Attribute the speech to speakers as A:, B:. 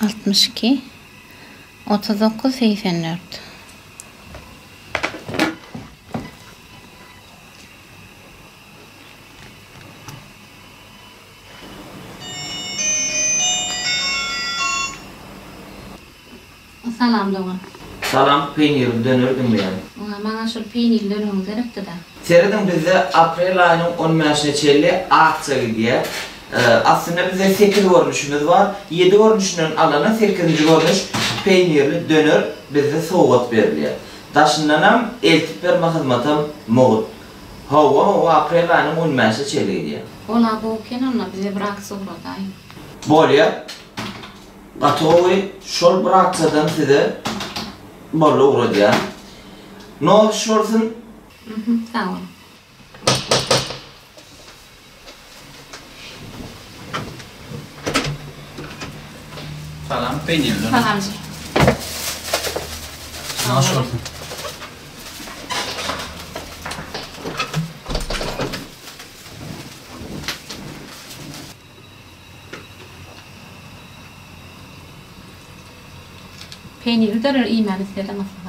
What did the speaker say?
A: 62 39 84. Salam dogan.
B: Salam peýnirli döner diňleýän.
A: Maňa şol peýnirli döneriň gerekdi-da.
B: Serediň bizde aprel aýynyň on bäşine çenli aksiýa gidýär. Aslynda bizde sekiz görnüşimiz bar. Ýedi görnüşinden alana sekizinji görnüş peýnirli döner bizde sowgat berilýär. Daşyndanam eltip berme hyzmatam mugt. Hawa hawa aprel aýynyň on bäşine çenli gidýär.
A: Ola gowy eken onda bize bir aksiýa ugradaýyň.
B: Bolýa. Gaty gowy şol bir aksiýadan size boldy ugradýan. Noş bolsun.
A: Mhm sag boluň.
C: Salam peýnirli.
A: Salam.
C: Noş bolsun.
A: Peýnirli dörer iýmän isledim aslynda.